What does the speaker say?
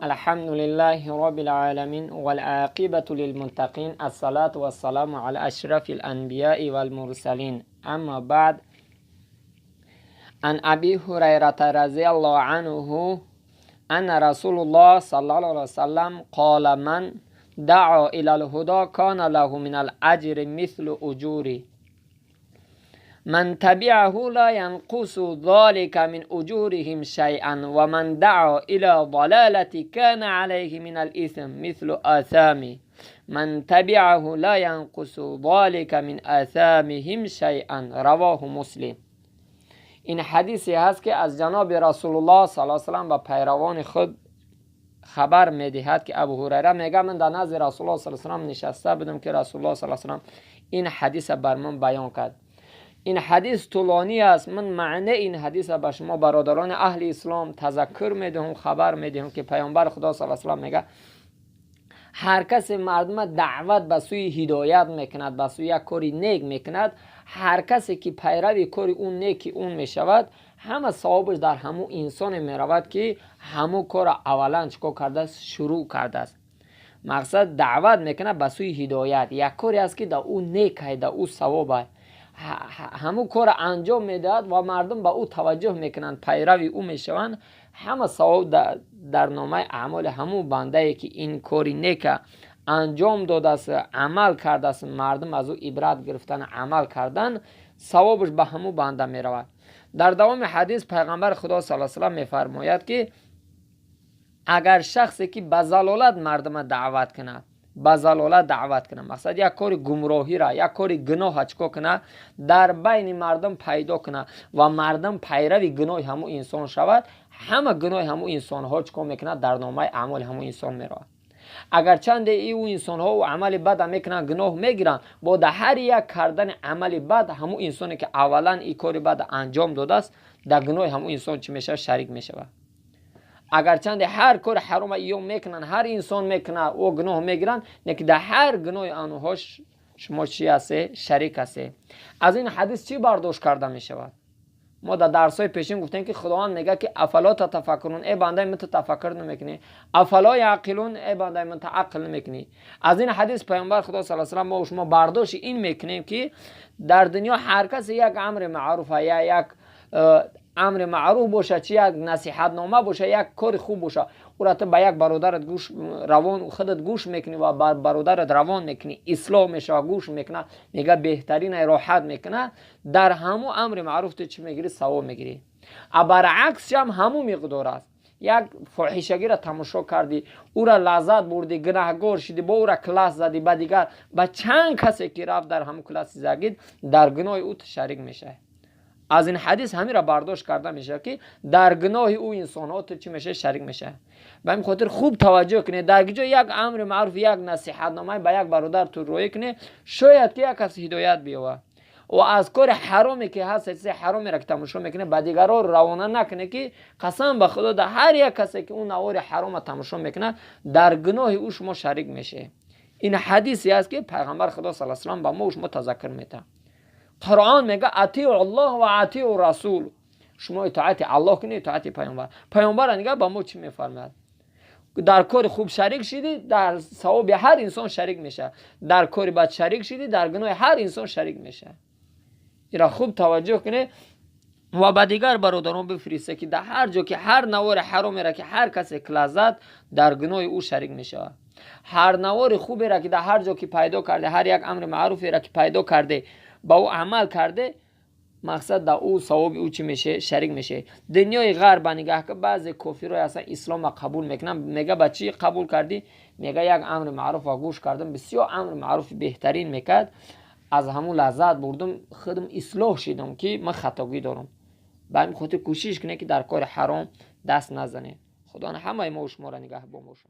الحمد لله رب العالمين والعاقبة للمتقين، الصلاة والسلام على أشرف الأنبياء والمرسلين، أما بعد. عن أبي هريرة رضي الله عنه أن رسول الله صلى الله عليه وسلم قال: من دعا إلى الهدى كان له من الأجر مثل أجور من تبعه، لا ينقص ذلك من أجورهم شيئا، ومن دعا إلى ضلالة كان عليه من الإثم مثل آثام من تبعه، لا ينقص ذلك من آثامهم شيئا. رواه مسلم. این حدیثی هست که از جناب رسول الله صلی الله علیه وسلم به پیروان خود خبر میدهد که ابو هریره میگه من در نزد رسول الله صلی الله علیه وسلم نشسته بودم که رسول الله صلی الله علیه وسلم این حدیث بر من بیان کرد. این حدیث طولانی است. من معنی این حدیث به شما برادران اهل اسلام تذکر میدهم، خبر میدهم که پیامبر خدا صلی الله علیه وسلم میگه هر کس مردم دعوت به سوی هدایت میکند، به سوی یک کاری نیک میکند، هر کسی که پیروی کاری اون نیکی اون میشود، همه ثوابش در همو انسان میرود که همو کار اولا چیکار کرده است؟ شروع کرده است. مقصد دعوت میکنه به سوی هدایت، یک کاری است که در او نیک، در او ثواب، همو کار انجام میدهد و مردم به او توجه میکنند، پیروی او میشوند، همه ثواب در نامه اعمال همو بنده ای که این کاری نیک انجام داده است، عمل کرده است، مردم از او عبرت گرفتن، عمل کردن، ثوابش به همو بنده میرود. در دوام حدیث پیغمبر خدا صلی الله علیه وسلم میفرماید که اگر شخصی که به ضلالت مردم دعوت کنه، به ضلالت دعوت کنه، مقصد یک کار گمراهی را، یک کار گناه چیکار کنه؟ در بین مردم پیدا کنه و مردم پیروی گناه همو انسان شود، همه گناه همو انسان ها چیکار میکنه؟ در نامه اعمال همو انسان میرود. اگر چند ای او انسان ها و عمل بد میکنن، گناه میگیرن، با در هر یک کردن عمل بد همو انسانی که اولا ای کار بد انجام داده است، در گناه همو انسان چی میشه؟ شریک میشه. اگرچند هر کار حرام ایو میکنن، هر انسان میکنه او گناه میگیرن، لیکن در هر گناه آنها شما چی هسته؟ شریک هسته. از این حدیث چی برداشت کرده میشود؟ ما در درس های پیشین گفتیم که خداوند میگه که افلا تتفکرون، ای بنده من، تو تفکر نمیکنی؟ افلا یعقلون، ای بنده من، تو عقل نمیکنی؟ از این حدیث پیامبر خدا صلی الله علیه و ما شما برداشت این میکنیم که در دنیا هر کس یک امر معروف یا یک امر معروف باشه، چی یک نصیحت نامه باشه، یک کار خوب باشه، او را تو به یک برادرت گوش روان، خودت گوش میکنی و برادرت روان میکنی، اصلاح میشه، گوش میکنه، میگه بهترین، راحت میکنه، در همو امر معروف تو چی میگیری؟ ثواب میگیری. برعکس هم همو مقدار است. یک فاحشگی را تماشا کردی، او را لذت بردی، گناهگار شدی، با او را کلاس زدی، با دیگر با چند کسی که رفت در همو کلاس زدید، در گناه او شریک میشه. از این حدیث همین را برداشت کرده میشه که در گناه او انسان ها تو چی میشه؟ شریک میشه. به این خاطر خوب توجه کنید، در جای یک امر معروف، یک نصیحت نامه به یک برادر تو روی کنه، شاید که یک کس هدایت بیاوه. و از کار حرامی که هست، چیز حرامی را که تماشا میکنه، به دیگران روانه نکنه که قسم به خدا در هر یک کسی که اون نوار حرام تماشا میکنه، در گناه او شما شریک میشه. این حدیثی است که پیغمبر خدا صلی الله علیه و به ما و شما تذکر میده. قرآن میگه اطیعوا الله و اطیعوا رسول، شما اطاعت الله کنید، اطاعت پیامبر. پیامبر نگه با ما چی میفرماید؟ در کار خوب شریک شدی، در ثواب هر انسان شریک میشه، در کار بد شریک شدی، در گناه هر انسان شریک میشه. ایرا خوب توجه کنه و به دیگر برادران بفرسته که در هر جا که هر نوار حرامی را که هر کسی کلاس زد، در گناه او شریک میشه. هر نوار خوبی را که در هر جا که پیدا کرده، هر یک امر معروفی را که پیدا کرده، با او عمل کرده، مقصد در او ثواب او چی میشه؟ شریک میشه. دنیای غرب نگاه که بعضی کافرای اصلا اسلام قبول میکنن، میگه با چی قبول کردی؟ میگه یک امر معروف و گوش کردم، بسیار امر معروف بهترین میکرد، از همون لذت بردم، خودم اصلاح شدم که من خطاگی دارم. به این خاطر کوشش کنه که در کار حرام دست نزنه. خدا همه ما و شما را نگهبان باشه.